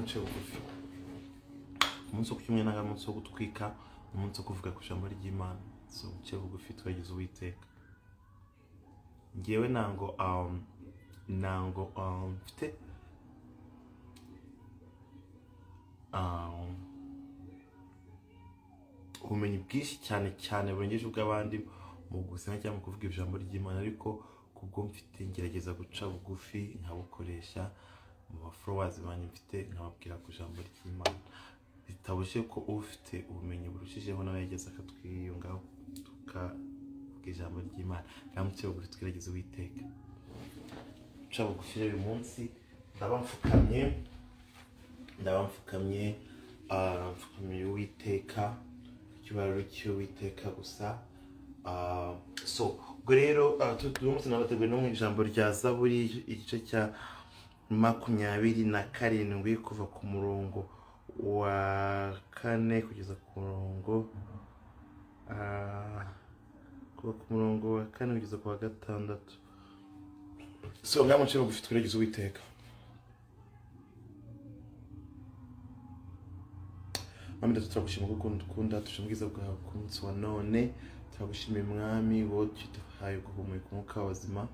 Muce bugufi. Umunsi wo ku cyumweru ntabwo ari umunsi wo gutwika, ni umunsi wo kuvuga ku ijambo ry'Imana. So muce bugufi, twagize Uwiteka. Ngewe ntango mfite ubumenyi bwinshi cyane cyane burengeje ubw'abandi mu gusenga cyangwa mu kuvuga ijambo ry'Imana, ariko kubwo mfite ngerageza guca bugufi nkabukoresha mu ba followers banjye mfite, nkababwira ku ijambo ry'Imana. Bitabuje ko ufite ubumenyi burushijeho nawe yageze akatwiyungaho tukavuga ijambo ry'Imana. Ngamuce bugufi, twiragize Uwiteka. Guca bugufi rero uyu munsi ndaba mfukamye, ndaba mfukamye, mfukamiye Uwiteka, icyubahiro cy'Uwiteka gusa. So ubwo rero uyu munsi nabateguye no mu ijambo rya Zaburi, igice cya 27, kuva ku murongo wa 4 kugeza ku murongo, kuva ku murongo wa 4 kugeza ku wa 6. So ngamuce bugufi, twiragize Uwiteka. Mwami Data, turagushima kuko ukunda, dushima ubwiza bwawe ku munsi wa none. Turagushimiye Mwami, wowe uduhaye guhumeka umwuka w'abazima.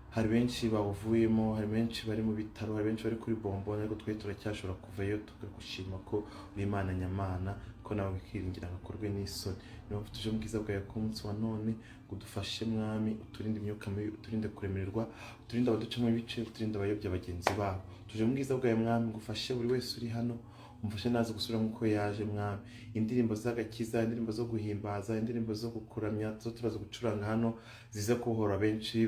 Hari benshi bawuvuyemo, hari benshi bari mu bitaro, hari benshi bari kuri bomboni, ariko twe turacyashobora kuvayo tukagushima ko uri Imana nyamana, ko nawe wikiringira ngo akorwe n'isoni. Niyo mpamvu tuje mu bwiza bwawe ku munsi wa none, ngo udufashe Mwami, uturinde imyuka mibi, uturinde kuremererwa, uturinde abaducamo ibice, uturinde abayobya bagenzi babo. Tuje mu bwiza bwawe Mwami, ngo ufashe buri wese uri hano, umufashe naze gusubira nk'uko yaje Mwami. Indirimbo z'agakiza, indirimbo zo guhimbaza, indirimbo zo gukuramya, zo turaza gucuranga hano, ziza kubohora benshi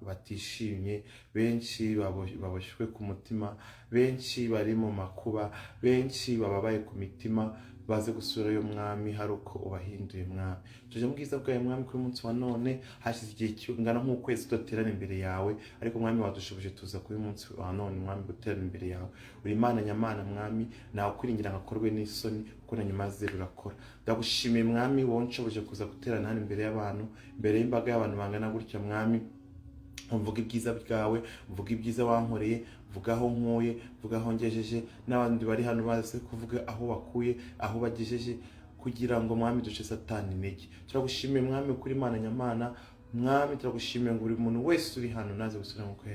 batishimye, benshi baboshywe ku mutima, benshi bari mu makuba, benshi bababaye ku mitima, baze gusubirayo Mwami, hari uko ubahinduye Mwami. Tuje mu bwiza bwawe Mwami kuri munsi wa none. Hashize igihe kingana nk'ukwezi tudaterana imbere yawe, ariko Mwami wadushoboje tuza kuri munsi wa none Mwami guterana imbere yawe. Uri Imana nyamana Mwami, ntawe ukwiringira ngo akorwe n'isoni, kuko na nyuma zeru urakora. Ndagushimiye Mwami, wowe unshoboje kuza guterana hano imbere y'abantu, imbere y'imbaga y'abantu bangana gutya Mwami. Mvuga ibyiza bwawe, mvuga ibyiza wankoreye, mvuga aho nkuye, mvuga aho ngejeje, n'abandi bari hano baze kuvuga aho bakuye, aho bagejeje, kugira ngo Mwami duce Satani intege. Turagushimiye Mwami kuri Imana nyamana Mwami, turagushimiye ngo buri muntu wese uri hano naze gusubira nk'uko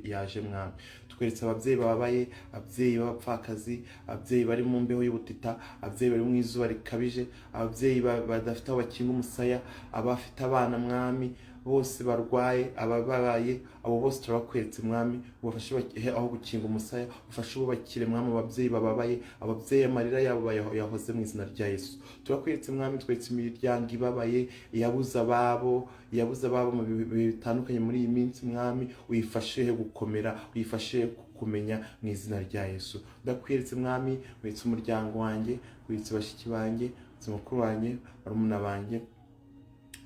yaje Mwami. Tweretse ababyeyi bababaye, ababyeyi b'abapfakazi, ababyeyi bari mu mbeho y'ubutita, ababyeyi bari mu izuba rikabije, ababyeyi badafite aho bakinga umusaya, abafite abana Mwami bose barwaye, abababaye, abo bose turabakweretse Mwami, ubafashe aho gukinga umusaya, ufashe ububakire Mwami ababyeyi bababaye, ababyeyi amarira yabo yahoze mu izina rya Yesu. Turakweretse Mwami, tweretse imiryango ibabaye, yabuze ababo, yabuze ababo mu bihe bitandukanye muri iyi minsi Mwami, uyifashe gukomera, uyifashe kumenya mu izina rya Yesu. Ndakweretse Mwami, weretse umuryango wanjye, weretse bashiki banjye, weretse mukuru wanjye, barumuna banjye,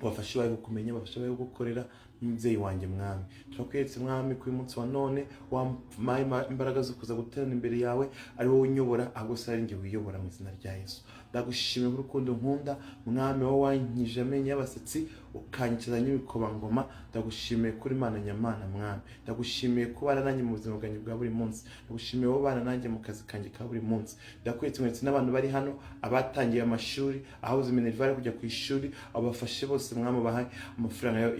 bafashe bawe kumenya, bafashe bawe gukorera n'umubyeyi wanjye Mwami. Turakweretse Mwami kuri munsi wa none, wampaye imbaraga zo kuza guterana imbere yawe, ari wowe unyobora, ahubwo se ari njye wiyobora mu izina rya Yesu. Ndagushimiye urukundo nkunda Mwami, wowe wankije amenyo y'abasetsi ukanyicaza n'ibikomangoma. Ndagushimiye kuri Imana nyamana Mwami, ndagushimiye kubana nanjye mu buzima bwanjye bwa buri munsi, ndagushimiye wowe nanjye mu kazi kanjye ka buri munsi. Ndakweretse mwese n'abantu bari hano, abatangiye amashuri, aho minerivare kujya ku ishuri, abafashe bose Mwami, bahaye amafaranga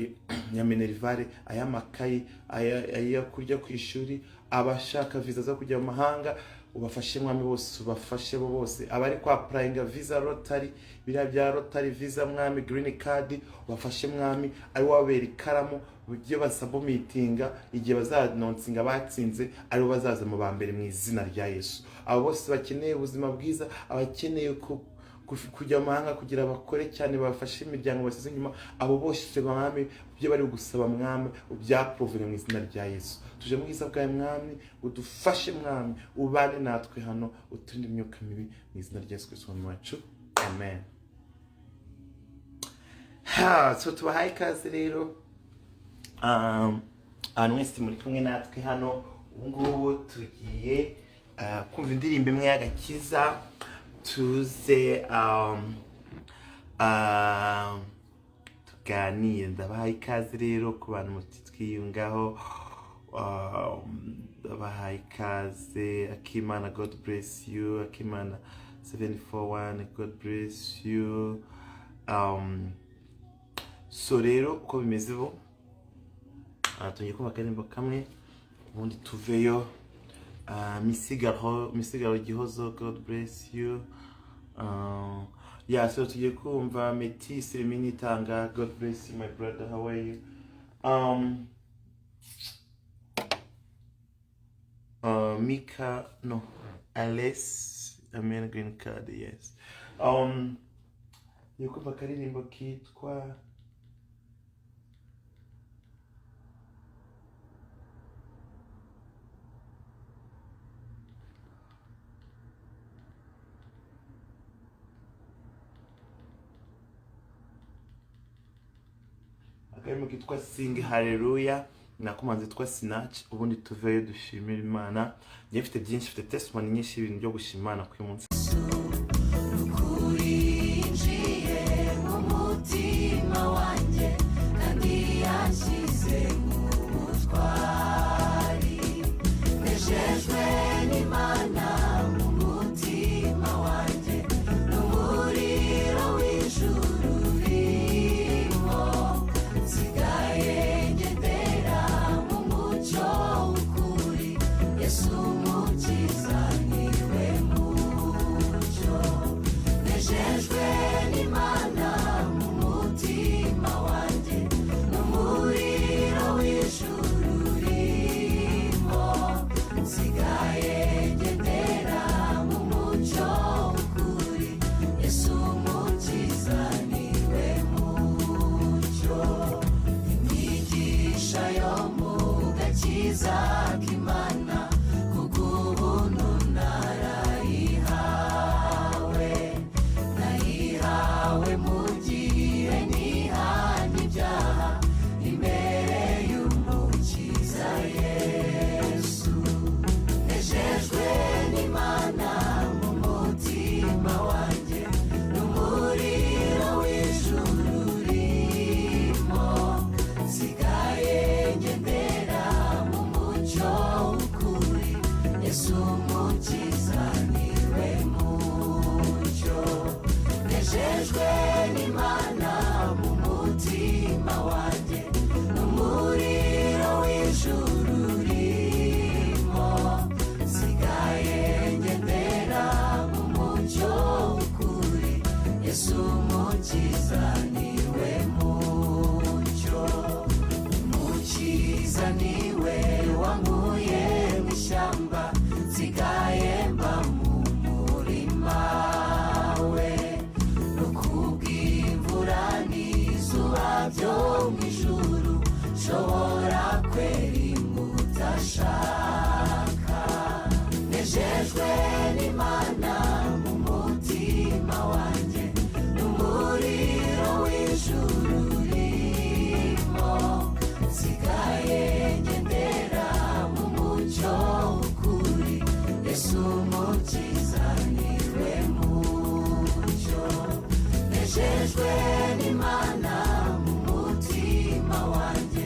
ya minerivare, ay'amakayi, ayo kurya ku ishuri, abashaka viza zo kujya mu mahanga, ubafashe Mwami bose, ubafashe bo bose, abari kwa applyinga visa lottery, biriya bya lottery visa Mwami, green card, ubafashe Mwami, ari wabera ikaramu ibyo basabumitinga igihe bazanonsinga batsinze, aribo bazaza mu ba mbere mu izina rya Yesu. Abo bose bakeneye ubuzima bwiza, abakeneye kujya mu mahanga kugira bakore cyane, bafashe imiryango basize inyuma, abo bose Mwami ibyo bari gusaba Mwami ubyaprovure mu izina rya Yesu. Tuje mu bwiza bwawe Mwami, udufashe Mwami, ubane natwe hano, uturinde imyuka mibi mu izina rya Yesu Kristo Umwami wacu, amen. So tubahaye ikaze rero, abantu mwese muri kumwe natwe hano ubu ngubu tugiye kumva indirimbo imwe y'agakiza, tuze tuganire. Ndabahaye ikaze rero ku bantu mutitwiyungaho. Abahaye ikaze. Akimana, God bless you. Akimana 741, God bless you. So rero uko bimeze bo, tugiye kumva akaririmbo kamwe ubundi tuveyo. Misigaro, Misigaro Gihozo, God bless you. Yeah, so tugiye kumva Metis Minitanga, God bless you my brother, how are you? Mika, no, Alice, Amen Green Card, yes. Tugiye kumva akaririmbo kitwa akarimo kitwa Sing Hallelujah nakumanze twa Sinach, ubundi tuveyo dushimira Imana. Njye mfite byinshi, mfite testimony nyinshi y'ibintu byo gushima Imana kuri uyu munsi. Urinjiye mu mutima wanjye kandi yanshyize mu butwari, nejejwe n'Imana mu mutima wanjye n'umuriro w'ijuru urimo, nsigaye ngendera mu mucyo w'ukuri, Yesu umukiza niwe mucyo. Nejejwe n'Imana mu mutima wanjye n'umuriro w'ijuru urimo, nsigaye ngendera mu mucyo w'ukuri, Yesu umukiza niwe mucyo. Inyigisha yo mu gakiza k'Imana kubw'ubuntu narayihawe, nayihawe mu gihe nihanye ibyaha imbere y'Umukiza Yesu. Nejejwe n'Imana mu mutima wanjye n'umuriro w'ijuru urimo, nsigaye ngendera mu mucyo w'ukuri, Yesu umukiza niwe mucyo. Nejejwe n'Imana mu mutima wanjye n'umuriro w'ijuru urimo, nsigaye ngendera mu mucyo w'ukuri, Yesu umukiza niwe mucyo. Umukiza niwe wankuye mu ishyamba, nsigaye mba mu murima we, no kubw'imvura n'izuba byo mu ijuru, nshobora kwera imbuto ashaka. Nejejwe n'Imana mu mutima wanjye n'umuriro w'ijuru urimo, nsigaye ngendera mu mucyo w'ukuri, Yesu umukiza niwe mucyo. Nejejwe n'Imana mu mutima wanjye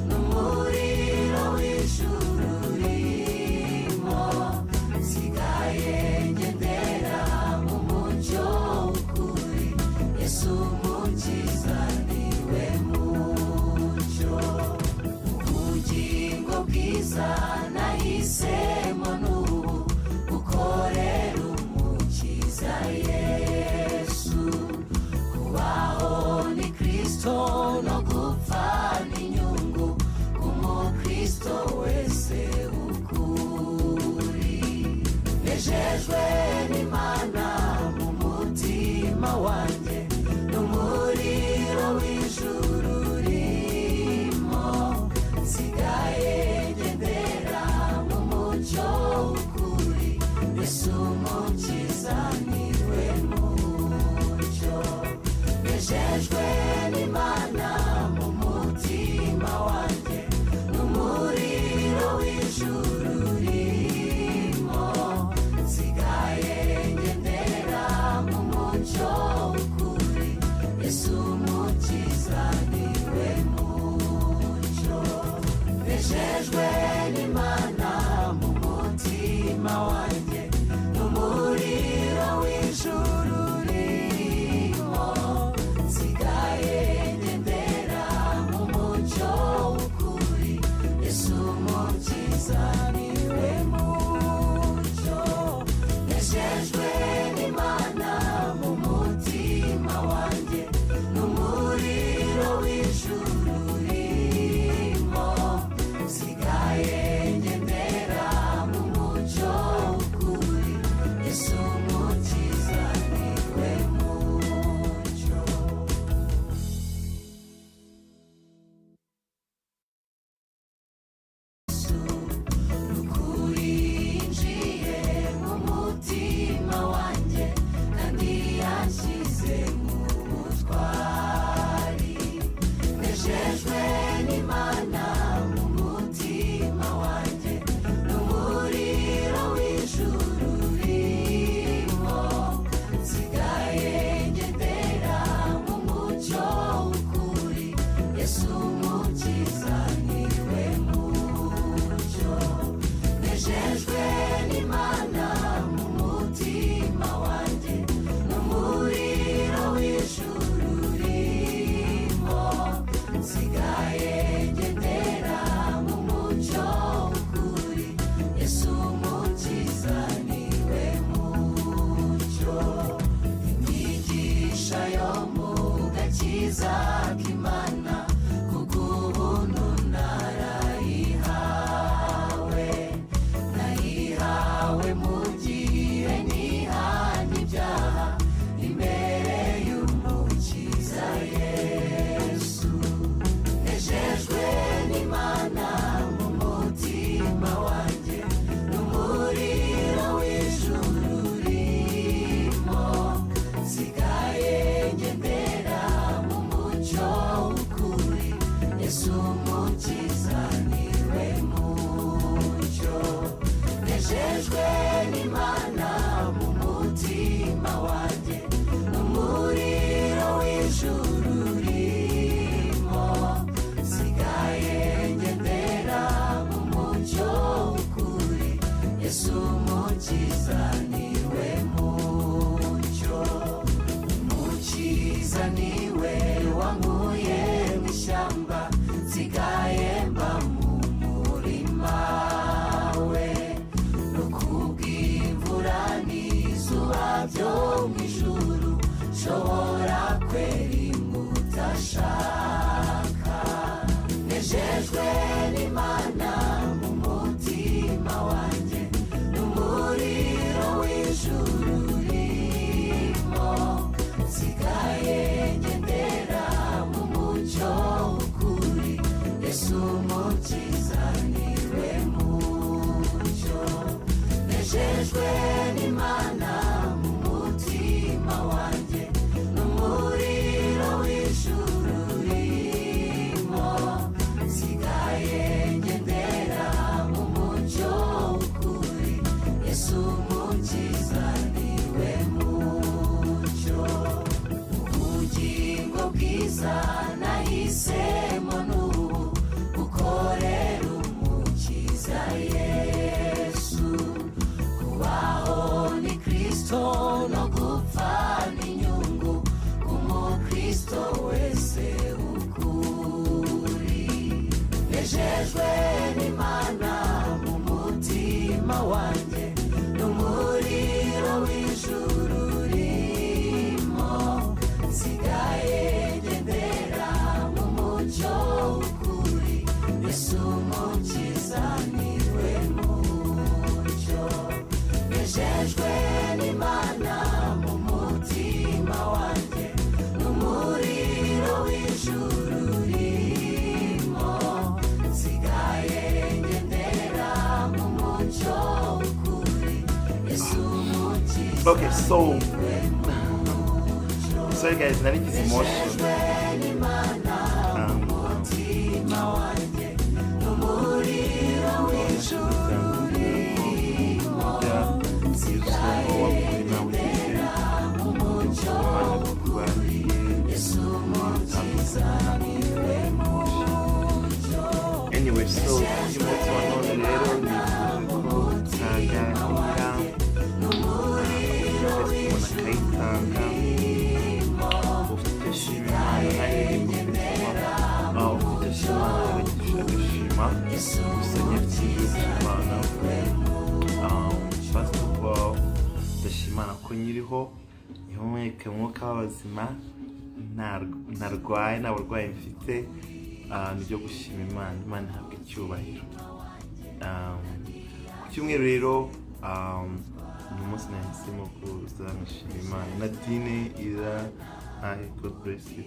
n'umuriro w'ijuru urimo, nsigaye ngendera mu mucyo w'ukuri, Yesu umukiza niwe mucyo. Ubugingo bwiza nahisemo n'ubu gukorera Umukiza Yesu, kubaho ni Kristo no gupfa ni inyungu k'umukristo wese ukuri. Nejejwe n'Imana mu mutima wanjye n'umuriro w'ijuru urimo, nsigaye ngendera mu mucyo w'ukuri, Yesu umukiza niwe mucyo. Nejejwe n'Imana mu mutima wanjye n'umuriro w'ijuru urimo, nsigaye ngendera mu mucyo w'ukuri, Yesu umukiza niwe mucyo. Nejejwe n'Imana Mutima wanjye n'umuriro w'ijuru urimo. Nsigaye ngendera mu mucyo w'ukuri, Yesu Umukiza niwe mucyo. Nejejwe n'Imana mu mutima wanjye n'umuriro w'ijuru urimo. Nsigaye ngendera mu mucyo w'ukuri, Yesu Umukiza niwe mucyo. Nukuri yinjiye mu mutima wanjye kandi yanshyize mu butwari. Nejejwe n'Imana mu mutima wanjye n'umuriro w'ijuru urimo. Nsigaye ngendera mu mucyo w'ukuri, Yesu Umukiza niwe mucyo. Nejejwe n'Imana mu mutima wanjye n'umuriro w'ijuru urimo. Nsigaye ngendera mu mucyo w'ukuri, Yesu Umukiza niwe mucyo. Inyigisha yo mu gakiza k'Imana, kubw'ubuntu narayihawe. Nayihawe mu gihe nihanye ibyaha imbere y'Umukiza Yesu. Nejejwe n'Imana mu mutima wanjye n'umuriro w'ijuru urimo. Nsigaye ngendera mu mucyo w'ukuri, Yesu Umukiza niwe mucyo. Nejejwe n'Imana mu mutima wanjye n'umuriro w'ijuru urimo. Nsigaye ngendera mu mucyo w'ukuri, Yesu Umukiza niwe mucyo. Umukiza niwe wankuye mu ishyamba, nsigaye mba mu murima we. No kubw'imvura n'izuba byo mu ijuru, nshobora kwera imbuto ashaka. Nejejwe n'Imana mu mutima wanjye n'umuriro w'ijuru urimo. Nsigaye ngendera mu mucyo w'ukuri, Yesu Umukiza niwe mucyo. Nejejwe n'Imana mu mutima wanjye n'umuriro w'ijuru urimo. Nsigaye ngendera mu mucyo w'ukuri, Yesu Umukiza niwe mucyo. Ubugingo bwiza nahisemo n'ubu, gukorera Umukiza Yesu. Kubaho ni Kristo no gupfa ni inyungu k'umukristo wese ukuri. Nejejwe n'Imana mu mutima wanjye n'umuriro w'ijuru urimo. Nsigaye ngendera mu mucyo w'ukuri, Yesu Umukiza niwe mucyo. Nejejwe n'Imana mu mutima wanjye n'umuriro w'ijuru urimo. Nsigaye ngendera mu mucyo w'ukuri, Yesu Umukiza Okay, so niwe mucyo. Sorry guys, nari ngize emotion. Nejejwe n'Imana mu mutima wanjye n'umuriro w'ijuru urimo. Nsigaye ngendera mu mucyo w'ukuri, Yesu Umukiza niwe mucyo. Anyway, so uyu munsi wa none rero nifuje ko twaganira. ko nyiriho, ihumeka umwuka w'abazima, ntarwaye, nta burwayi mfite. Ni ibyo gushima Imana. Imana ihabwa icyubahiro. Ku cyumweru rero ni umunsi nahisemo kuza nkashima Imana. Nadine Ira, hi, God bless you.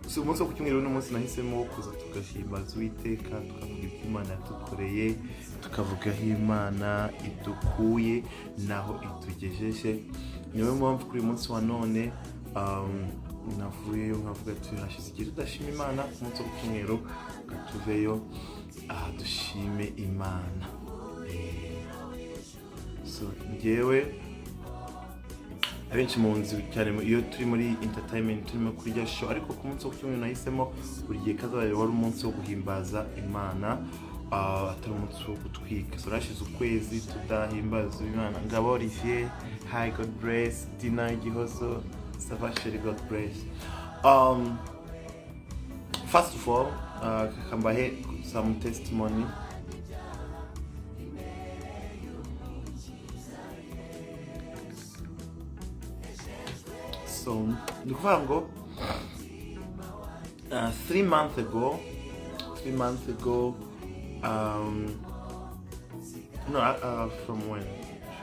So umunsi wo ku cyumweru ni umunsi nahisemo wo kuza tugahimbaza Uwiteka, tukavuga ibyo Imana yadukoreye, tukavuga aho Imana idukuye naho itugejeje. Niyo mpamvu kuri uyu munsi wa none navuyeyo nkavuga ati hashize igihe tudashima Imana. Ku munsi wo ku cyumweru tuveyo aha dushime Imana. So njyewe abenshi mu nzu cyane iyo turi muri entertainment, turimo kurya show, ariko ku munsi wo ku cyumweru nahisemo buri gihe kazaba wari umunsi wo guhimbaza Imana, atari umunsi wo gutwika. So hashize ukwezi tudahimbaza Imana. Ngabo Olivier, hi, God bless. Dina Igihozo, Savasheri, God bless. First of all, kambahe some testimony. So ni ukuvuga ngo 3 months ago, 3 months ago, no, from when?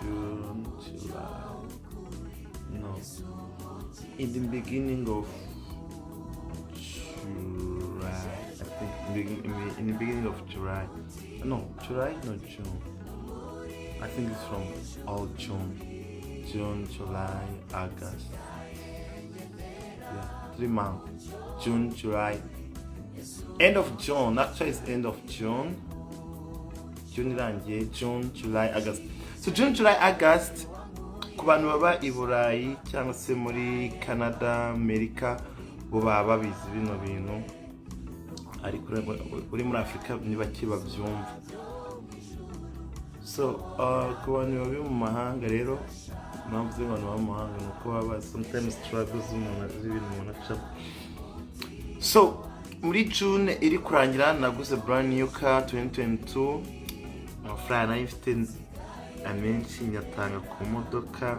June, July, no, in the beginning of July, I think, in the beginning of July, no, July, no, June, I think it's from all June, June, July, August, yeah, 3 months, June, July, end of June, actually it's end of June, June irangiye, June, July, August. So June, July, August, ku bantu baba i Burayi cyangwa se muri Canada, Amerika, bo baba babizi bino bintu, ariko uri muri Afurika ni bake babyumva. So ku bantu baba mu mahanga rero, impamvu z'abantu baba mu mahanga ni uko baba bazi sometimes struggles z'umuntu, z'ibintu umuntu acamo. So muri June iri kurangira naguze brand new car 2022. Amafaranga nayo mfite amenshi nyatanga ku modoka.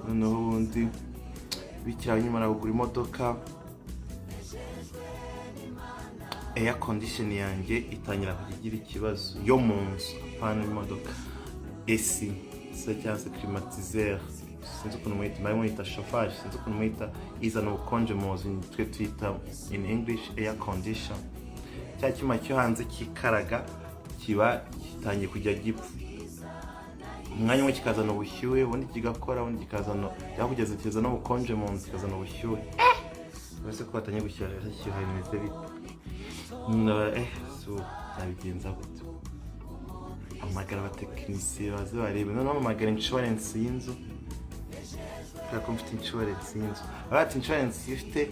Noneho ubundi bikira nyuma kugura imodoka, air condition yanjye itangira kujya igira ikibazo yo mu nzu, apana imodoka. AC se cyangwa se climatiseur, sinzi ukuntu muyita, mwari muyita chauffage, sinzi ukuntu muyita, izana ubukonje mu nzu, twe tuyita in English air condition. Cya cyuma cyo hanze kikaraga kiba gitangiye kujya gipfa, umwanya umwe kikazana ubushyuhe, ubundi kigakora, ubundi kikazana, cyangwa kugeza kizana ubukonje mu nzu, kikazana ubushyuhe. Uretse ko batangiye gushyira hashyuha, bimeze bite? So byabigenza gute? Hamagara abatekinisiye baze barebe. Noneho mpamagara insurance y'inzu, kubera ko mfite insurance y'inzu. Bati insurance iyo ufite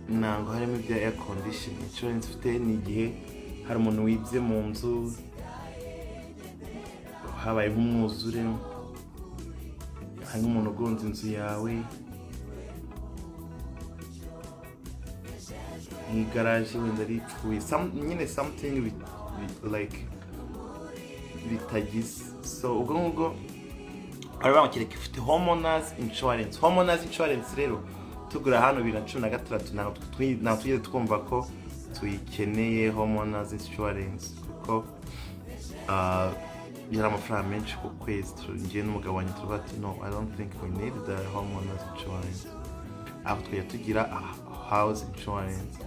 ntabwo harimo ibya air condition. Insurance ufite ni igihe hari umuntu wibye mu nzu, habaye nk'umwuzure, hari nk'umuntu ugonze inzu yawe, mu igaraje wenda ripfuye, nyine something like bitagize. So ubwo ngubwo bari bamukwereka ifite homeowners insurance. Homeowners insurance rero tugura hano 2016, ntabwo twigeze twumva ko tuyikeneye homeowners insurance, kuko yari amafaranga menshi ku kwezi. Njye n'umugabo wanjye turavuga ati no, I don't think we need the homeowners insurance, aho twajya tugira house insurance.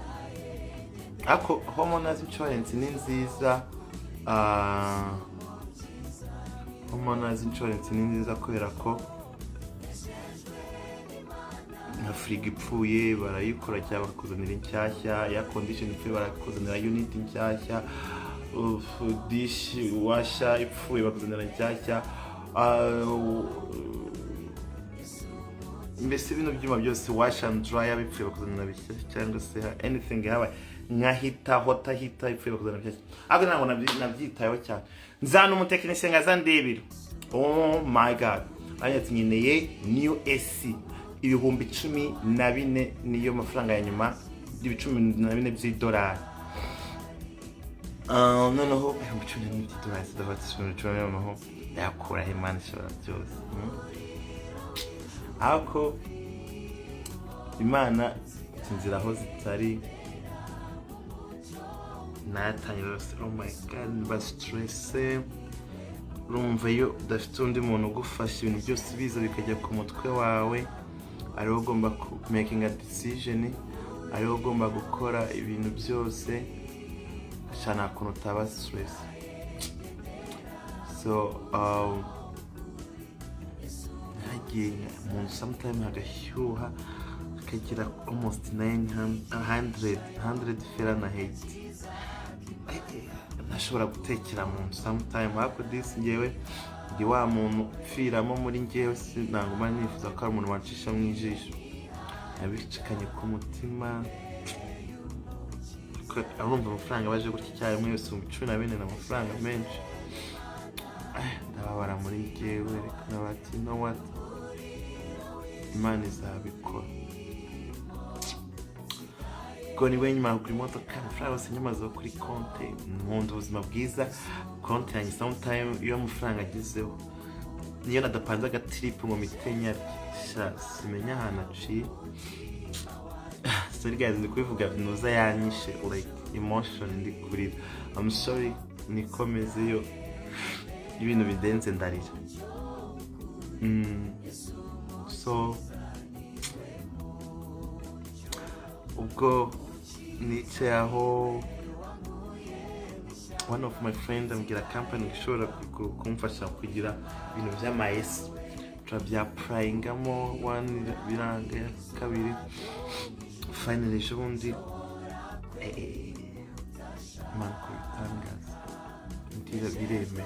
Ariko homeowners insurance ni nziza. Homeowners insurance ni nziza kubera ko nka firigo ipfuye barayikora cyangwa bakakuzanira inshyashya, air condition ipfuye barakuzanira unit inshyashya, dish washer ipfuye bakuzanira inshyashya. Mbese bino byuma byose, wash and dryer bipfuye bakuzanira bishyashya, cyangwa se anything habaye nka heater, water heater ipfuye bakuzanira bishyashya. Ariko ntabwo nabyitayeho cyane. Nzana umutekinisiye ngo azandebere. Oh my God, ati nkeneye new AC, 14,000 niyo mafaranga ya nyuma, 14,000 by'idolari. Noneho 14,000 by'idolari, sidafata 14,000. Noneho Ndayakuraho? Imana ishobora byose. Ariko Imana inzira aho zitari, nayatangira yose. Oh my God, mba stressé. Urumva, iyo udafite undi muntu ugufasha, ibintu byose biza bikajya ku mutwe wawe. Ariwo ugomba making a decision, ariwo ugomba gukora ibintu byose. Sha, nta kuntu utaba stress. So hagiye mu nzu sometime hagashyuha, hakagira almost 900 100 Fahrenheit. Ntashobora gutekera mu nzu sometime. Ariko disi ngewe ndi wa muntu upfiramo muri ngewe, ntabwo nifuza ko hari umuntu wancisha mu ijisho. Nabicikanye ku mutima. Arumva amafaranga baje gutya icyarimwe yose, 14,000, ni amafaranga menshi. Ndababara muri ngewe, reka nabati, "No what, Imana izabikora." Ubwo nibwo nyuma kugura imodoka, amafaranga yose nyamaze kuri konti. Nkunda ubuzima bwiza. Konti yanjye sometime iyo amafaranga agezeho, niyo nadapanze agatrip ngo mpite sha, simenya ahantu aciye. Sorry guys, ndi kubivuga nuza yanyishe, like emotion, ndi kurira. I'm sorry, nikomeze. Iyo ibintu bidenze ndarira. So ubwo nicaye aho, one of my friend ambwira company ishobora kumfasha kugira ibintu by'ama AC. Turabyapplyingamo one, biranga, kabiri. Finally ejo bundi, Imana ikora ibitangaza, ndira biremera,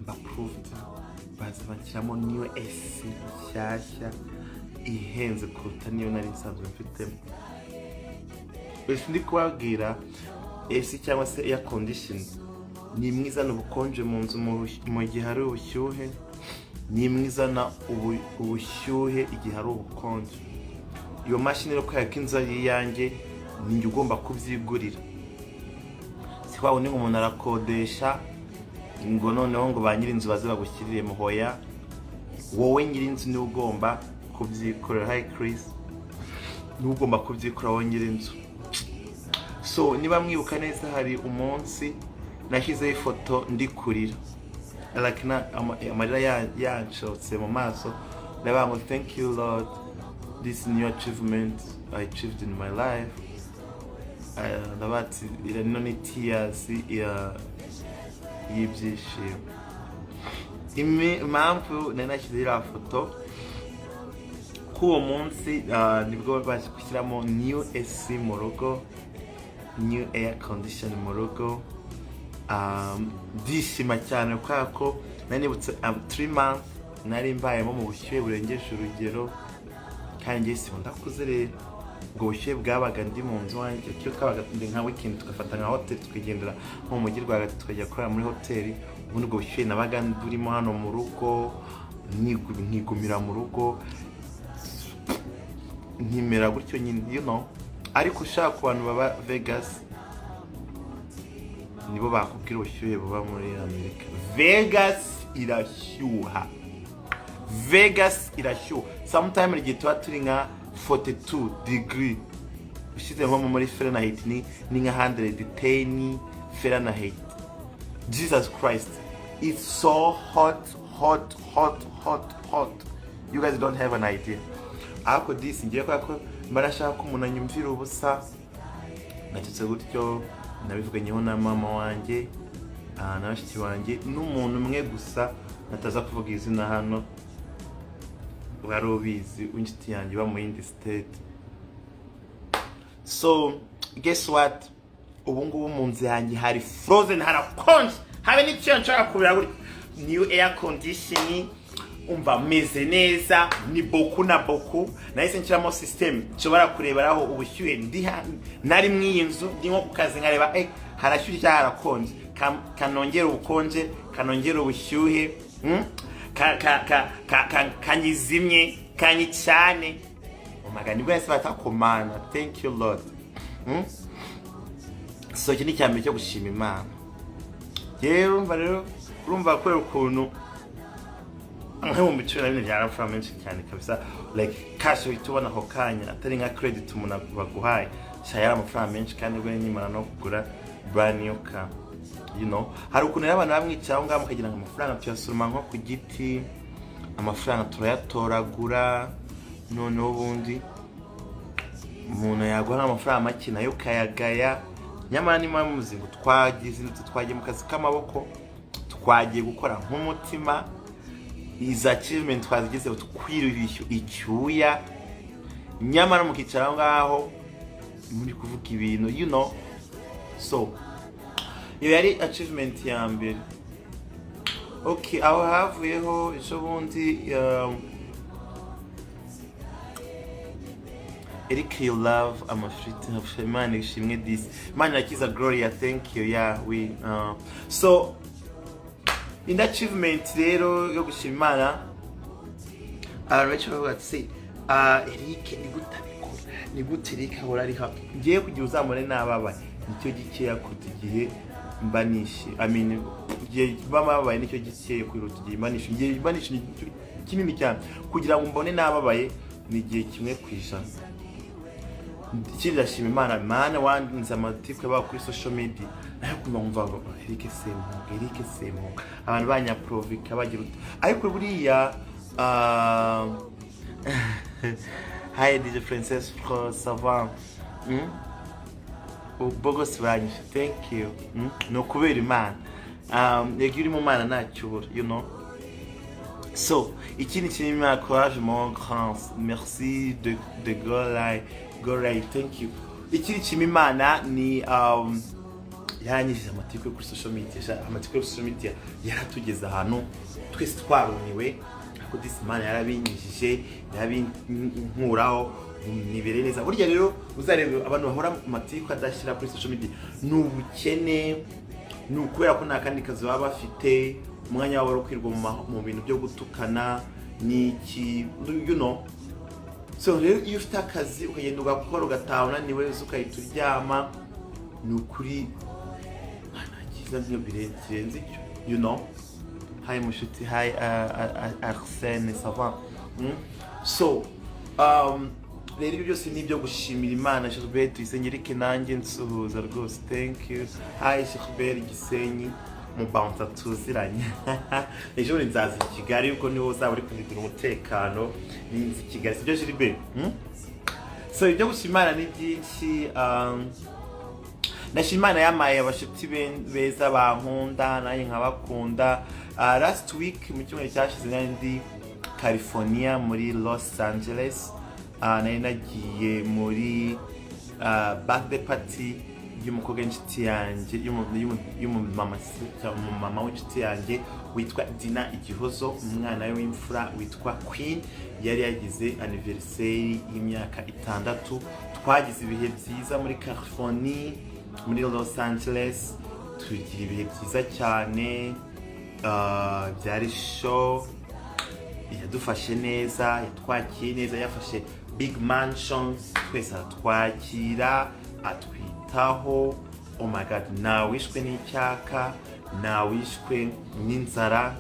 mba approved. Baza banshyiramo niyo AC nshyashya ihenze kuruta niyo nari nsanzwe mfitemo. Ese ndi kubabwira, AC cyangwa se air condition ni imwe izana ubukonje mu nzu mu gihe hari ubushyuhe, ni imwe izana ubushyuhe igihe hari ubukonje. Iyo mashini rero, kubera ko inzu ari iyanjye, ni njye ugomba kubyigurira. Si wa wundi ngo umuntu arakodesha, ngo noneho ngo ba nyir'inzu baze bagushyirire muhoya. Wowe nyir'inzu niwe ugomba kubyikorera. Hi Chris, niwe ugomba kubyikorera, wowe nyir'inzu. So niba mwibuka neza, hari umunsi nashyizeho ifoto ndi kurira, like amarira yanshotse mu maso. Ndavuga ngo "Thank you Lord, this new achievement I achieved in my life." Ndavuga ati ino ni tears y'ibyishimo. Impamvu nari nashyizeho iriya foto k'uwo munsi, nibwo baje gushyiramo new AC mu rugo, new air condition mu rugo. Ndishima cyane kubera ko nari nibutse 3 months nari mbayemo mu bushyuhe burengeje urugero. Kandi njye sibo ndakuze rero, ubwo bushyuhe bwabaga ndi mu nzu wanjye. Iyo twabaga ndi nka weekend, tugafata nka hoteli, tukigendera nko mu mujyi rwagati, tukajya kurara muri hoteli. Ubundi ubwo bushyuhe nabaga burimo hano mu rugo, nkigumira mu rugo, nkimera gutyo nyine. Ariko ushaka ku bantu baba Vegas, nibo bakubwira ubushyuhe buba muri Amerika. Vegas irashyuha, Vegas irashyuha. Sometime igihe tuba turi nka 42 degree, ushyize nko muri Fahrenheit ni nka 110 Fahrenheit. Jesus Christ, it's so hot, hot, hot, hot, hot, you guys don't have an idea. Ariko disi ngiye, kubera ko mba nashaka ko umuntu anyumvira ubusa, nacitse gutyo. Nabivuganyeho na mama wanjye, na bashiki banjye, n'umuntu umwe gusa nataza kuvuga izina hano, wari ubizi, w'inshuti yanjye uba mu yindi state. So guess what? Ubu ngubu mu nzu yanjye hari frozen, harakonje, habe n'icyo nshobora kubira gutya. New air condition, umva meze neza, ni boku na boku. Nahise nshyiramo system nshobora kureberaho ubushyuhe ndi nari mu iyi nzu, ndi nko ku kazi, nkareba harashyushye cyangwa harakonje. Kanongera ubukonje, kanongera ubushyuhe, Kanyizimye, kanyicane. Oh my God, nibwo yahise batakomana. Thank you Lord. So iki ni icya mbere cyo gushima Imana. Rero urumva, rero urumva kubera ukuntu nk'14,000 byari amafaranga menshi cyane kabisa, like cash uhita ubona ako kanya, atari nka credit umuntu baguhaye. Sha, yari amafaranga menshi, kandi ubwo nkimara no kugura brand new car. Hari ukuntu rero abantu bamwicara aho ngaho mukagira ngo amafaranga tuyasoroma nko ku giti, amafaranga turayatoragura. Noneho ubundi umuntu yaguha n'amafaranga make nayo ukayagaya. Nyamara niba muzi ngo twagize, twagiye mu kazi k'amaboko, twagiye gukora nk'umutima, izi achievement twazigezeho twiruhije icyuya, nyamara mukicara aho ngaho muri kuvuga ibintu. So iyo yari achievement ya mbere. Okay, aho havuyeho ejo bundi, Eric, you love amafiriti. Imana ishimwe disi, Imana irakiza. Gloria, thank you. Yeah, we so indi achievement rero yo gushima Imana, abantu benshi bavuga ati: "Se Eric ni gute abikora? Ni gute Eric ahora ari happy?" Ngiye kugira uzamure n'ababaye nicyo gikeya kuruta igihe mba nishimye. I mean, igihe mba nababaye nicyo gikeya kuruta igihe mba nishimye. Igihe mba nishimye nicyo kinini cyane. Kugira ngo mbone nababaye ni igihe 1%. Ikindi, ndashima Imana. Imana wandinze amatiku yaba kuri social media, nayo kumva nkumva ngo Eric Semuhungu, Eric Semuhungu, abantu banyaprovika bagira uti. Ariko buriya, hi DJ Princess Pro, ça va? Ubwo baranyishe, thank you. Ni ukubera Imana. Yego, iyo uri mu Mana ntacyo ubura. So ikindi kintu, Imana, courage mon grand, merci de go right, thank you. Ikindi kintu, Imana ni yaranyishije amatiku yo kuri social media. Sha, amatiku yo kuri social media yaratugeze ahantu twese twarumiwe, ariko disi Imana yarabinyijije, yarabinkuraho, nibere neza. Burya rero uzareba abantu bahora mu matiku adashyira kuri social media ni ubukene, ni ukubera ko nta kandi kazi baba bafite, umwanya wabo wari ukwirwa mu bintu byo gutukana n'iki. So rero iyo ufite akazi, ukagenda ugakora, ugataha unaniwe, uza ugahita uryama, ni ukuri nta cyiza nk'iyo kirenze icyo. Hi mushuti, hi Arsène, ça va? So rero ibyo byose ni ibyo gushimira Imana. Gilbert Tuyisenge, Eric nanjye nsuhuza rwose, thank you. Hi Gilbert Gisenyi, mu bouncer tuziranye. Ejo bundi nzaza i Kigali, kuko niwo uzaba uri kundindira umutekano ninzi i Kigali, sibyo Gilbert? So ibyo gushima Imana ni byinshi. Ndashima Imana yamaye abashuti beza bankunda, nanjye nkabakunda. Last week, mu cyumweru cyashize, nari ndi California, muri Los Angeles. Nari nagiye muri birthday party y'umukobwa w'inshuti yanjye, y'umumama cyangwa umumama w'inshuti yanjye witwa Dina Igihozo. Umwana we w'imfura witwa Queen yari yagize anniversaire y'imyaka 6. Twagize ibihe byiza muri California, muri Los Angeles, tugira ibihe byiza cyane. Byari show, yadufashe neza, yatwakiye neza, yafashe big mansion, twese aratwakira, atwitaho. Oh my God, ntawishwe n'icyaka, ntawishwe n'inzara,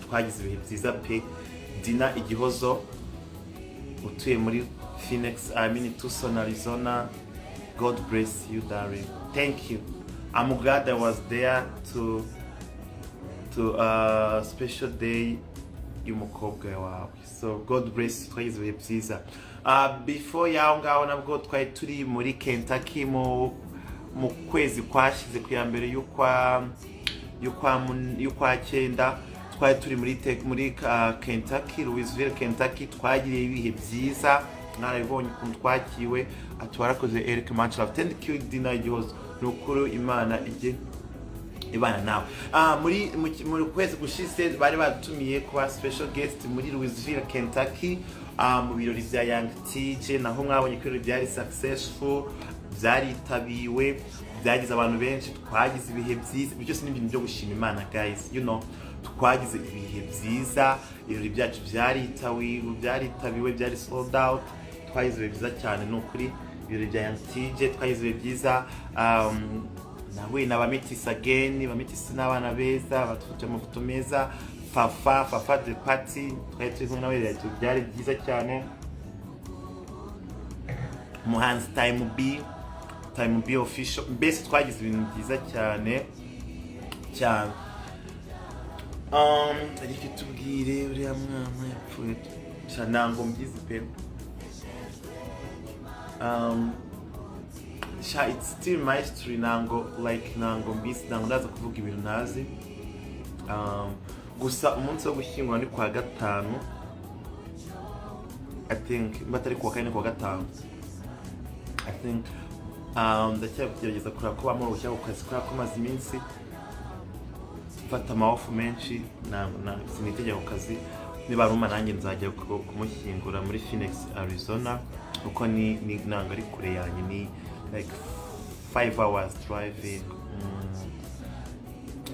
twagize ibihe byiza pe. Dina Igihozo utuye muri Phoenix, I mean Tucson, Arizona, God bless you darling, thank you. I'm glad I was there to a special day y'umukobwa wawe. So God bless you, twagize ibihe byiza. Before y'aho ngaho nabwo twari turi muri Kentucky mu kwezi kwashize, ku ya mbere y'ukwa cyenda, twari turi muri Kentucky, Louisville, Kentucky. Twagiriye ibihe byiza, mwarabibonye ukuntu twakiwe. Ati: "Warakoze Eric, much love." Thank you Dina Igihozo, ni ukuri Imana ijye ibana nawe. Muri kwezi gushize bari batumiye kuba special guest muri Louisville, Kentucky, mu birori bya Young TJ. Naho mwabonye ko ibirori byari successful, byaritabiwe, byagize abantu benshi, twagize ibihe byiza. Ibyo byose ni ibintu byo gushima Imana guys. Twagize ibihe byiza, ibirori byacu byaritabiwe, byari sold out, twagize ibihe byiza cyane. Ni ukuri, ibirori bya Young TJ twagize ibihe byiza. Nahuye na ba Metisi again. Ba Metisi n'abana beza, badufotoye amafoto meza. Fafa, Fafa de Party, twari turi kumwe nawe, byari byiza cyane. Umuhanzi Time B, Time B Official. Mbese twagize ibintu byiza cyane cyane. Ariko tubwire, uriya mwana yapfuye. Sha, ntabwo mbizi pe. Sha, it's still my story. Ntabwo, like, ntabwo mbizi, ntabwo ndaza kuvuga ibintu ntazi. Gusa umunsi wo gushyingura ni kuwa gatanu, I think. Niba atari kuwa kane, ni kuwa gatanu, I think. Ndacyagerageza kureba ko bampa uruhushya ku kazi, kubera ko maze iminsi mfata ama off menshi, sinitegeka ku kazi. Niba ruma nanjye nzajya kumushyingura muri Phoenix, Arizona, kuko ni ntabwo ari kure yanjye, ni like 5 hours driving.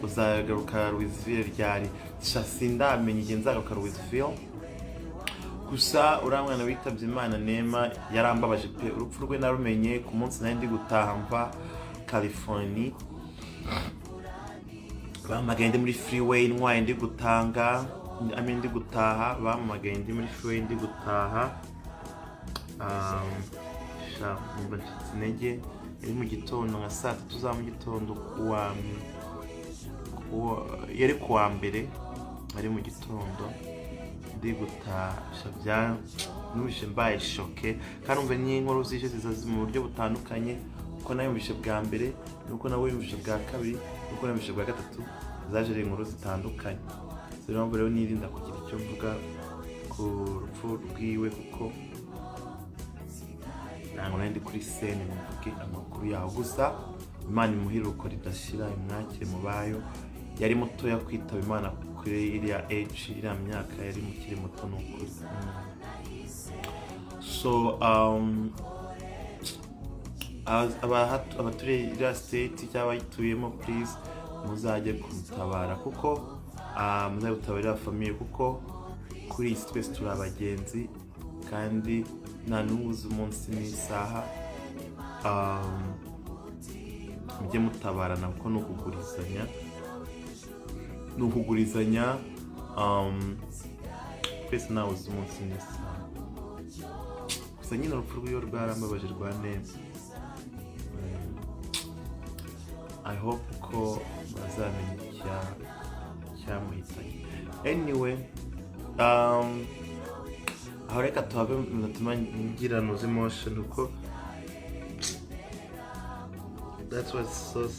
Uzagaruka Louisville ryari? Sha, sindamenya igihe nzagaruka Louisville. Gusa uriya mwana witabye Imana, Nema, yarambabaje pe. Urupfu rwe narumenye ku munsi nari ndi gutaha mva California. Bampamagaye ndi muri freeway ntwaye, ndi gutanga, I mean, ndi gutaha. Bampamagaye ndi muri freeway ndi gutaha. Sha, numva ncitse intege. Yari mu gitondo nka saa 3 za mu gitondo, yari kuwa mbere, ari mu gitondo ndi gutaha. Sha, bya numvise mbaye shocked. Kandi umva, n'inkuru zije ziza mu buryo butandukanye. Uko nayumvise bwa mbere nuko nawe yumvise bwa kabiri nuko nayumvise bwa gatatu, zaje ari inkuru zitandukanye. So niyo mpamvu rero nirinda kugira icyo mvuga ku rupfu rwiwe, kuko ntabwo nari ndi kuri scene ngo mvuge amakuru yaho. Gusa Imana imuhe iruhuko ridashira, imwakire mu bayo. Yari mutoya kwitaba Imana kuri iriya age, iriya myaka, yari mukiri muto, ni ukuri. So abaturiye iriya state cyangwa abayituyemo, please muzajye kumutabara, kuko muzajye gutabara iriya famille, kuko kuri iyi si twese turi abagenzi kandi nta n'umwe uzi umunsi n'isaha. Mujye mutabarana, kuko ni ukugurizanya, ni ukugurizanya. Twese ntawe uzi umunsi n'isaha. Gusa nyine urupfu rw'iyo rwarambabaje, rwa neza. I hope ko bazamenya icyamuhitanye. Anyway, aho reka tuhabe, natuma ngira nuze emotion, kuko that was so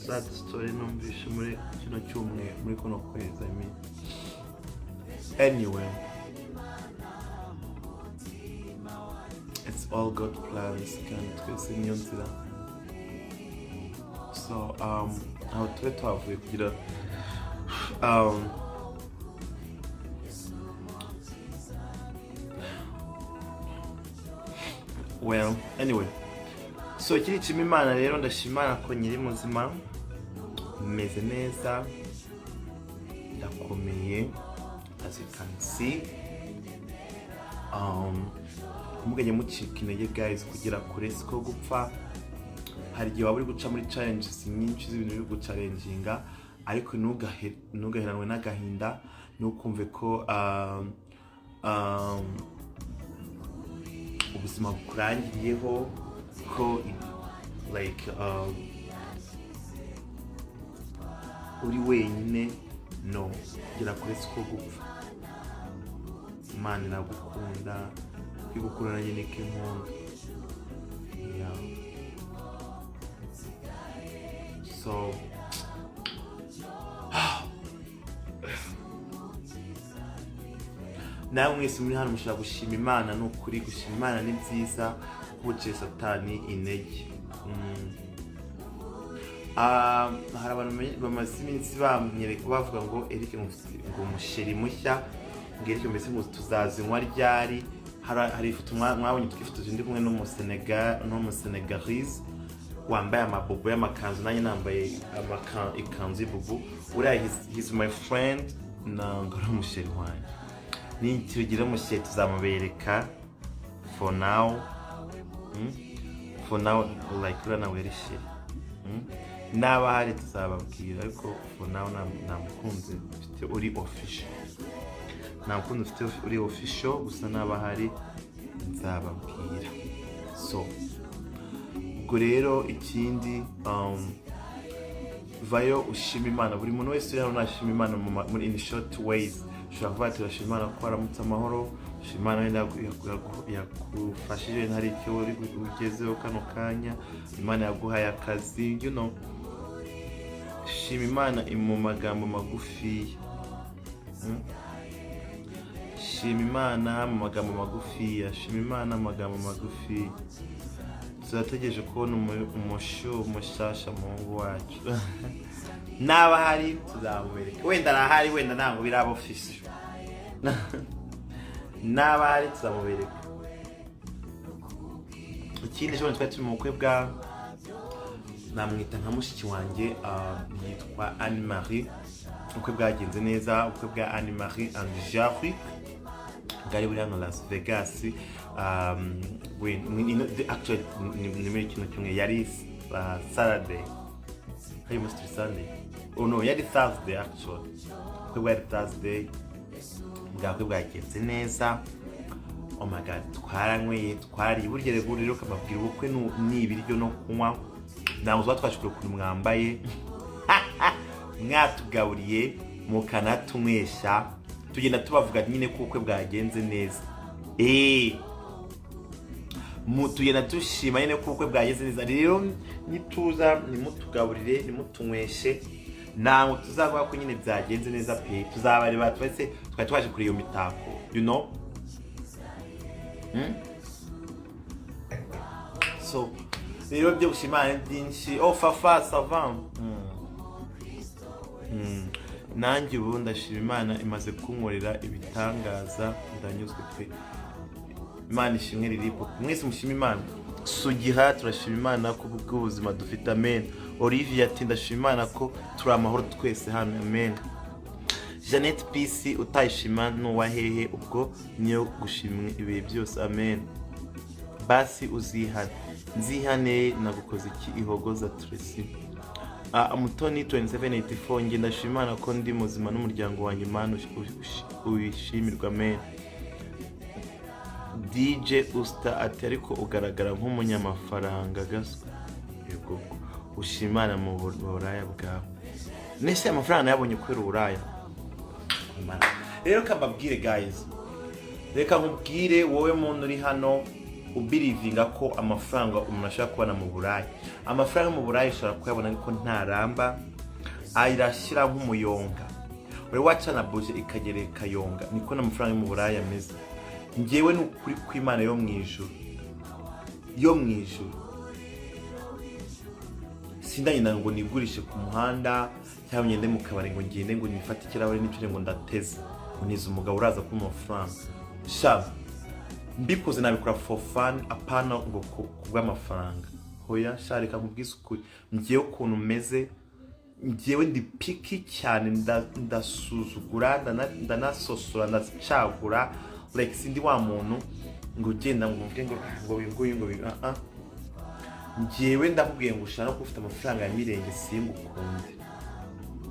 sad story numvishe muri kino cyumweru, muri kuno kwezi, I mean. Anyway, it's all God plans, kandi twese niyo nzira. So aho tube twavuye kugira well, anyway, so ikiri nshima Imana rero, ndashima Imana ko nyiri muzima, meze neza, ndakomeye, as you can see. Ntimugajye mucika intege, guys. Kugera kure siko gupfa. Hari igihe waba uri guca muri challenges nyinshi z'ibintu biri guchallenginga, ariko ntugaheranwe n'agahinda, ntukumve ko ubuzima bukurangiriyeho, ko like uri wenyine. No gera kure siko gupfa. Imana iragukunda, kwigukunda nanjye niko inkunda. Yeah. So nawe mwese muri hano mushobora gushima Imana. Ni ukuri, gushima Imana ni byiza, kuko buciye Satani intege. Ah, hari abantu bamaze iminsi bamwereka, bavuga ngo Eric ngo umusheri mushya, ngo Eric mbese ngo tuzazinywa ryari? Hari ifoto mwabonye twifotoje ndi kumwe n'umusenegalese wambaye amabubu y'amakanzu, nanjye nambaye ikanzu y'ububu. Uriya he's my friend, ntabwo ari umusheri wanjye. Nitugira umusheri tuzamubereka. For now, For now, like, uriya ntabwo yari chéri. Naba hari tuzababwira, ariko for now nta mukunzi mfite uri official, nta mukunzi mfite uri official. Gusa naba hari nzababwira. So ubwo rero ikindi, vayo ushima Imana. Buri muntu wese uri hano nashima Imana muri in short ways. Ushobora kuvuga ati: "Urashima Imana ko waramutse amahoro, ushima Imana wenda yakufashije, wenda hari icyo uri ugezeho kano kanya, Imana yaguhaye akazi. Shima Imana mu magambo magufiya. Shima Imana mu magambo magufiya, shima Imana mu magambo magufiya. Turategereje kubona umushu mushasha, muhungu wacu. Naba hari tuzamubereka, wenda arahari, wenda ntabwo biraba official. Naba hari tuzamubereka. Ikindi, ejo twari turi mu bukwe bwa, namwita nka mushiki wanjye, yitwa Anne Marie. Ubukwe bwagenze neza, ubukwe bwa Anne Marie and Jacques bwari buri hano Las Vegas. Actually ni muri kino cyumweru, yari Saturday, hari umunsi turi Sunday, oh no, yari Thursday actually. Ubukwe bwari Thursday, bwakwe bwagenze neza. Oh my God, twaranyweye, twariye. Burya rero kamabwira, ubukwe ni ibiryo no kunywa. Ntabwo tuba twashukura ukuntu mwambaye, mwatugaburiye mukanatunywesha, tugenda tubavuga nyine ko ubukwe bwagenze neza. Tugenda dushima nyine ko ubukwe bwagenze neza. Rero nituza nimutugaburire, nimutunyweshe, ntabwo tuzavuga ko nyine byagenze neza pe. Tuzabareba twese twari twaje kuri iyo mitako. So rero byo gushima Imana ni byinshi. Oh Fafa, ça va? Nanjye ubu ndashima Imana, imaze kunkorera ibitangaza, ndanyuzwe pe. Imana ishimwe riripo. Mwese mushima Imana. Sugiha, turashima Imana ku bw'ubuzima dufite, amen. Olivia ati: "Ndashima Imana ko turi amahoro twese hano, amen." Jeannette Pisi, utayishima n'uwa hehe? Ubwo niyo gushimwa ibihe byose, amen. Basi uzihane, nzihane, nagukoze iki? Ihogoza Tracy. Mutoni 2784, njye ndashima Imana ko ndi muzima n'umuryango wanjye. Imana ubishimirwa, amen. DJ Usta ati: "Ariko ugaragara nk'umunyamafaranga gaswa." Yego, ushima Imana mu buraya bwawe. Nese amafaranga nayabonye kubera uburaya? Imana. Rero kambabwire guys, reka nkubwire wowe muntu uri hano ubelievinga ko amafaranga umuntu ashobora kubona mu buraya, amafaranga yo mu buraya ushobora kuyabona ariko ntaramba, arashyira nk'umuyonga. Wari wacana buje ikagera ikayonga, niko n'amafaranga yo mu buraya ameze. Ngewe ni ukuri kw'Imana yo mu ijuru, yo mu ijuru, sindagenda ngo nigurishe ku muhanda cyangwa ngende mu kabari, ngo ngende ngo nifate ikirahure nicure ngo ndateze, ngo nize umugabo uraza kumpa amafaranga. Sha, mbikoze nabikora for fun, apana ngo ku bw'amafaranga. Hoya sha, reka nkubwize ukuri, ngewe ukuntu meze, ngewe ndi picky cyane, ndasuzugura, ndanasosora, ndacagura. Like sindi wa muntu ngo ugenda ngo uvuge ngo uyu nguyu ngo ah ah. Ngewe ndakubwiye ngo ushaka no kuba ufite amafaranga ya mirenge singukunde,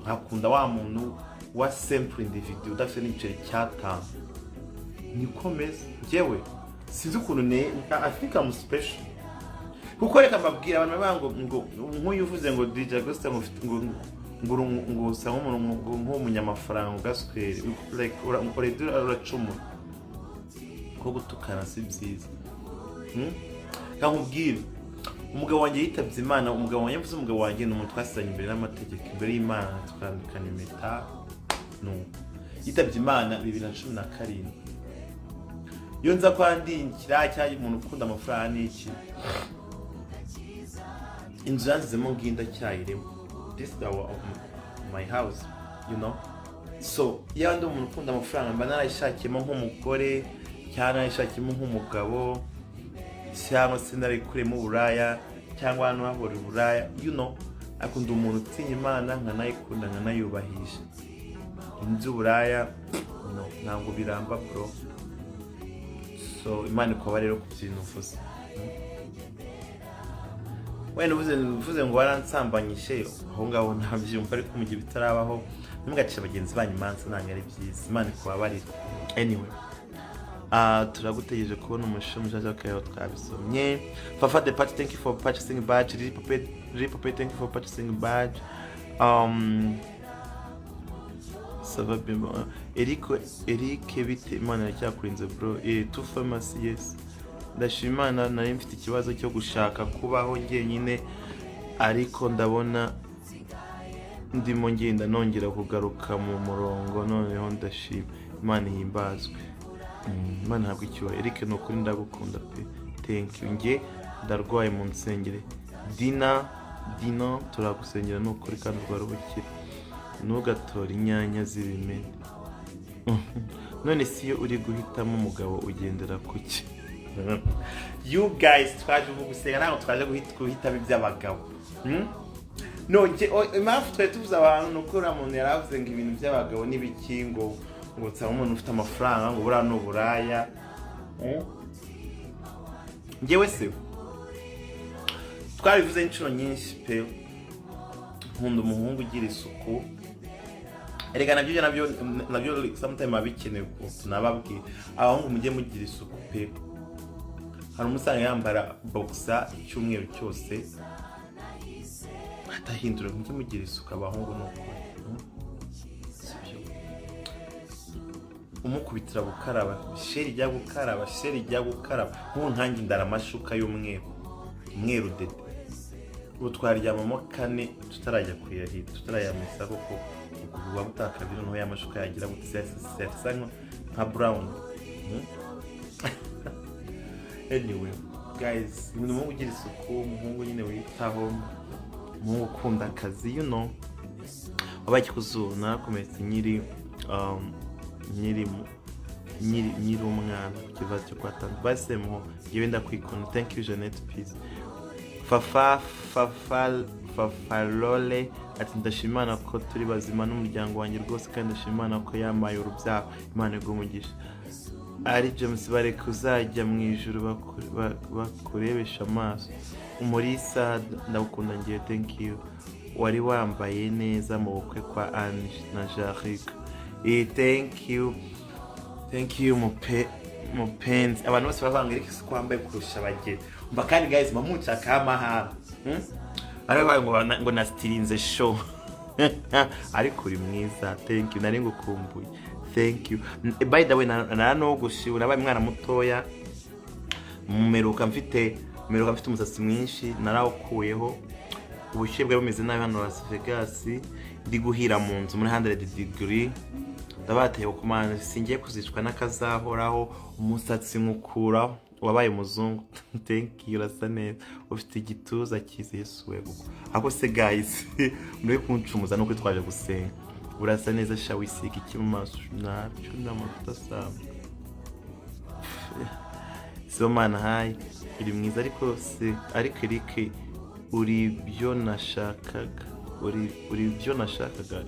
nkakunda wa muntu wa simple individu udafite n'igiceri cy'atanu. Niko meze ngewe, sinzi ukuntu ne I think I'm special. Kuko reka mbabwira, abantu bavuga ngo nk'uyu uvuze ngo DJ Augustin ngo ufite ngo usa nk'umuntu ngo nk'umunyamafaranga ugaswere, like already uracumura, ko gutukana si byiza. Reka nkubwire, umugabo wanjye yitabye Imana. Umugabo wanjye, mvuze umugabo wanjye, ni umuntu twasezeranye imbere y'amategeko, imbere y'Imana, tukambikana impeta. Nuko yitabye Imana 2017. Iyo nza kwa ndikira cyangwa umuntu ukunda amafaranga n'iki, inzu yanzizemo nginda cyayirimo. This is my house. So iyo ndi umuntu ukunda amafaranga, mba narayishakiyemo nk'umugore cyangwa narayishakiyemo nk'umugabo cyangwa se narayikuriyemo uburaya cyangwa hano habora uburaya. Ariko ndi umuntu utinya Imana, nkanayikunda, nkanayubahisha. Inzu uburaya no, ntabwo biramba bro. So Imana ikaba rero ku bintu uvuze. Wenda uvuze ngo waransambanyije, aho ngaho ntabyumva, ariko mu gihe bitarabaho, ntimugace bagenzi banyu imanza, ntabwo ari byiza. Imana ikubabarire. Anyway, turagutegereje kubona umushinga mushyashya w'akarere, twabisomye. Fafa the party, thank you for purchasing badge. Lili Pope, Lili Pope, thank you for purchasing badge. Ça va bien, bon. Eric, Eric, bite? Imana iracyakurinze, bro. Tu pharmacy, yes. Ndashima Imana. Nari mfite ikibazo cyo gushaka kubaho njyenyine, ariko ndabona ndimo ngenda nongera kugaruka mu murongo noneho. Ndashima Imana, ihimbazwe. Imana ihabwe icyubahiro. Eric, ni ukuri ndagukunda pe, thank you. Njye ndarwaye, mu nsengere. Dina, Dino, turagusengera ni ukuri, kandi urwara ubukira. Ntugatore inyanya z'ibimene. None si iyo uri guhitamo umugabo ugendera ku ki? You guys, twaje ubu gusenga, ntabwo twaje guhitamo iby'abagabo. No njye impamvu twari tuvuze abantu ni uko uriya muntu yari avuze ngo ibintu by'abagabo n'ibiki, ngo nsaba umuntu ufite amafaranga, ngo buriya ni uburaya. Njyewe se twabivuze inshuro nyinshi pe, nkunda umuhungu ugira isuku. Erega nabyo sometimes biba bikenewe ukuntu nababwiye. Abahungu, mujye mugira isuku pe. Hari umusanga yambara boxer icyumweru cyose atahindura. Mujye mugira isuku abahungu, ni ukuri. Sibyo? Umukubitira gukaraba, chéri ijya gukaraba, chéri ijya gukaraba. Nk'ubu nkanjye ndara amashuka y'umweru, umweru dede. Ubu twaryamamo kane tutarajya kuyahira, tutarayamesa, kuko ubwo buba butakabiri. Noneho ya mashuka yagira gute? Yasa nka brown. Anyway guys, ni umuhungu ugira isuku, umuhungu nyine witaho, umuhungu ukunda akazi. Wabaye ikikuzuba. Narakomeretse nkiri umwana ku kibazo cyo kwa tante basemo. Yewe, ndakwikunda. Thank you, Jeannette Peace. Fafa, Fafa, Fafalole ati: "Ndashima Imana ko turi bazima n'umuryango wanjye rwose, kandi ndashima Imana ko yampaye urubyaro. Imana iguhe umugisha." Ari James, bareka uzajya mu ijuru bakurebesha amaso. Umurisa, ndagukunda ngiye, thank you. Wari wambaye neza mu bukwe kwa Ange na Jaric. Thank you, thank you, mupe mupenzi. Abantu bose bavanga Eric ko wambaye kurusha abageni. Umva kandi guys, mamucaka amahanga, Baravuga ngo nasitirinze show, ariko uri mwiza, thank you. Nari ngukumbuye, thank you. By the way, naranogoshe. Nabaye umwana mutoya. Mperuka mfite umusatsi mwinshi, narawukuyeho. Ubushyuhe bwari bumeze nabi hano Las Vegas, ndi guhira mu nzu muri 100 degree. Ndabateye kumana, singiye kuzicwa n'akazahoraho. Umusatsi nkukuraho, wabaye umuzungu. Thank you, urasa neza, ufite igituza cyiza. Yesu we, kuko ako se guys, muri kuncumuza nuko twaje gusenga. Urasa neza sha, wisiga iki mu maso? Nabyo ni amavuta asanzwe. Sibomana, hi, uri mwiza. Ariko se, ariko Eric, uri ibyo nashakaga, uri ibyo nashakaga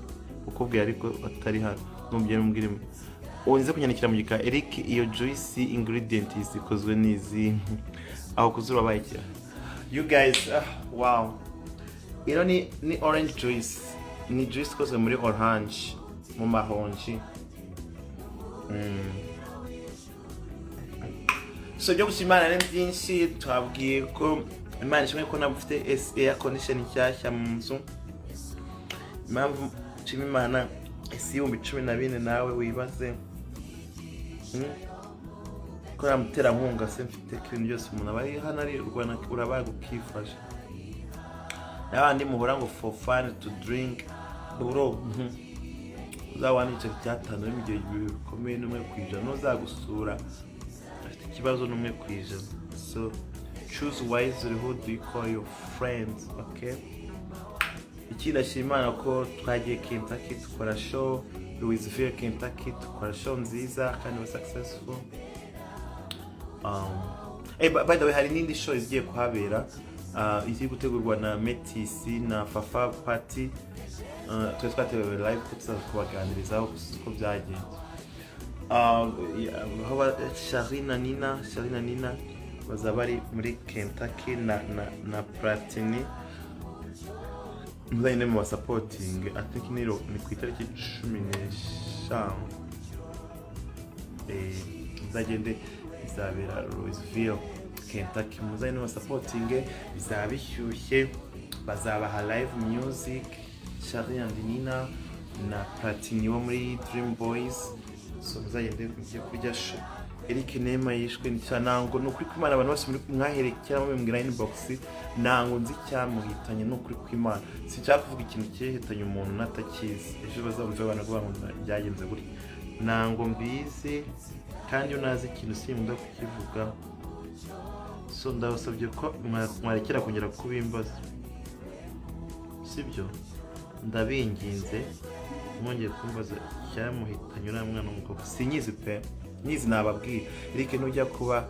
kukubwira, ariko atari hano. Nubwira umbwire, unze kunyandikira mu gikari. Eric, iyo juice ingredient zikozwe n'izi aho kuzura wabaye iki? You guys, wow, ino ni orange juice, ni juice ikozwe muri orange, mu maronji. So ibyo gushima Imana ni byinshi. Twabwiye ko Imana ishimwe ko ntabwo ufite air condition nshyashya mu nzu. Impamvu nshima Imana, isi 14,000, nawe wibaze. Ko nta muterankunga se mfite, ko ibintu byose umuntu aba ari hano ari urwana, urabaga ukifasha n'abandi muhora ngo for fun to drink, bro. Uzabona igiceri cy'atanu uri mu gihe ibihe bikomeye, n'1% n'uzagusura afite ikibazo n'1%. So choose wisely who do you call your friends, okay? Ikindi, ndashima Imana ko twagiye Kentucky, dukora show Louisville, Kentucky, dukora show nziza kandi wa successful. Hey, by the way, hari n'indi show igiye kuhabera, iri gutegurwa na Metisi na Fafa Party. Twari twateguwe live ko tuzaza kubaganirizaho uko byagenze. Yeah, aho Shari na Nina, Shari na Nina. Bazaba bari muri Kentucky na Platini. Muzagende mu basupportinge. I think ni ku itariki 15. Muzagende, bizabera Louisville, Kentucky. Muzagende mu basupportinge, bizaba bishyushye, bazabaha live music, Charly and Nina na Platini wo muri Dream Boys. So muzagende mujye kurya show. Eric Nema yishwe ni nango ni ukuri kw'Imana. Abantu bose muri mwahereye kera mubimbwira inbox, nango nzi icyamuhitanye. Ni ukuri kw'Imana, sinshaka kuvuga ikintu cyahitanye umuntu natakizi, ejo bazumve abantu bavuga ngo byagenze gutya. Nango mbizi, kandi iyo nazi ikintu sinkunda kukivuga. So ndabasabye ko mwarekera kongera kubimbaza, sibyo? Ndabinginze, mwongeye kumbaza icyamuhitanye uriya mwana w'umukobwa, sinyizi pe. Nyizi nababwira. Eric, nujya kuba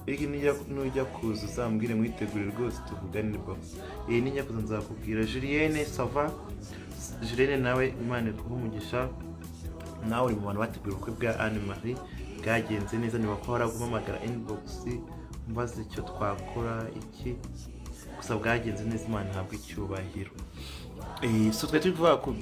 Eric, nujya kuza uzambwire, mwitegure rwose, tuvugane inbox. Iyi nijya kuza nzakubwira. Julienne, ça va? Julienne nawe Imana iguhe umugisha, nawe uri mu bantu bateguye ubukwe bwa Anne Marie, bwagenze neza. Niba ko waraguhamagara inbox mbaza icyo twakora iki, gusa bwagenze neza, Imana ihabwa icyubahiro. So twari turi kuvuga ku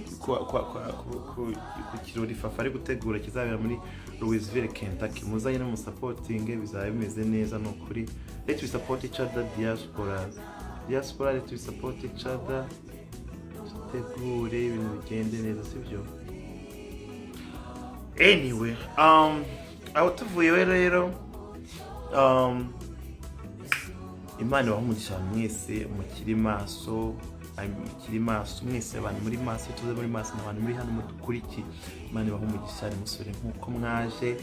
kirori Fafa ari gutegura kizabera muri Louisville, Kentucky. Muzanye no musupportinge, bizaba bimeze neza, ni ukuri. Let we support each other, diaspora, diaspora, let we support each other, dutegure ibintu bigende neza, sibyo? Anyway, aho tuvuye rero, Imana ibahe umugisha mwese mukiri maso, mukiri maso mwese, abantu muri maso, tuze muri maso, abantu muri hano mudukurikiye, Imana ibahe umugisha. Nimusore nk'uko mwaje,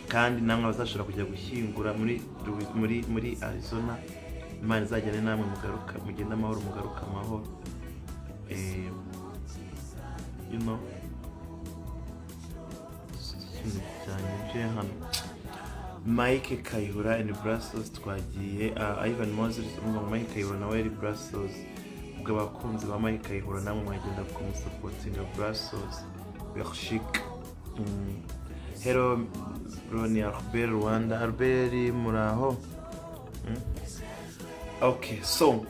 kandi namwe abazashobora kujya gushyingura muri Arizona, Imana izajyane namwe, mugaruka mugende amahoro, mugaruka amahoro. Ikintu cyanyinjiye hano, Mike Kayihura in Brussels. Twagiye Ivan Moses, umva ngo Mike Kayihura nawe yari Brussels. Ubwo abakunzi ba Mike Kayihura namwe mwagenda kumusupportinga Brussels, Belgique. Hello Roni, Albert Rwanda, Albert muraho? Okay, so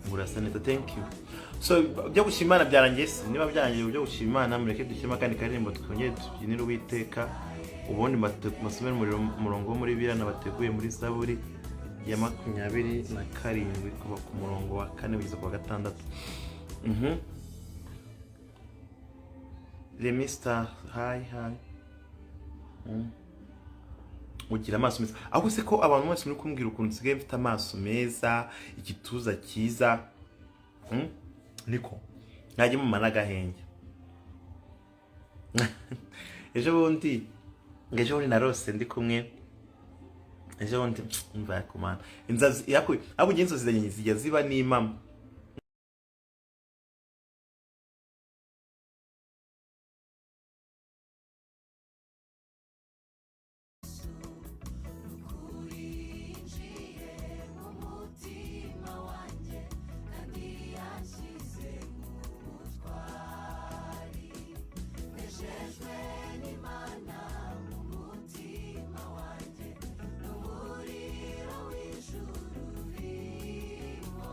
murasa neza, thank you. So byo gushima Imana byarangiye se? Niba byarangiye byo gushima Imana, mureke dushyiremo akandi karirimbo, twongere tubyinire Uwiteka, ubundi masomere umurongo wo muri Bibiliya bateguye muri Zaburi ya 27, kuva ku murongo wa 4 kugeza ku wa 6. Remy Star, hi hi. Ugira amaso meza. Aho se ko abantu bose muri kumbwira ukuntu nsigaye mfite amaso meza, igituza cyiza? Niko mwajya mumara n'agahenge. Ejo bundi narose ndi kumwe, ejo bundi mva yakumana inzozi yako, ahubwo inzozi zanjye zijya ziba n'impamo. Urinjiye mu mutima wanjye kandi yanshyize mu butwari. Nejejwe n'Imana mu mutima wanjye, n'umuriro w'ijuru urimo.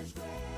Nejejwe.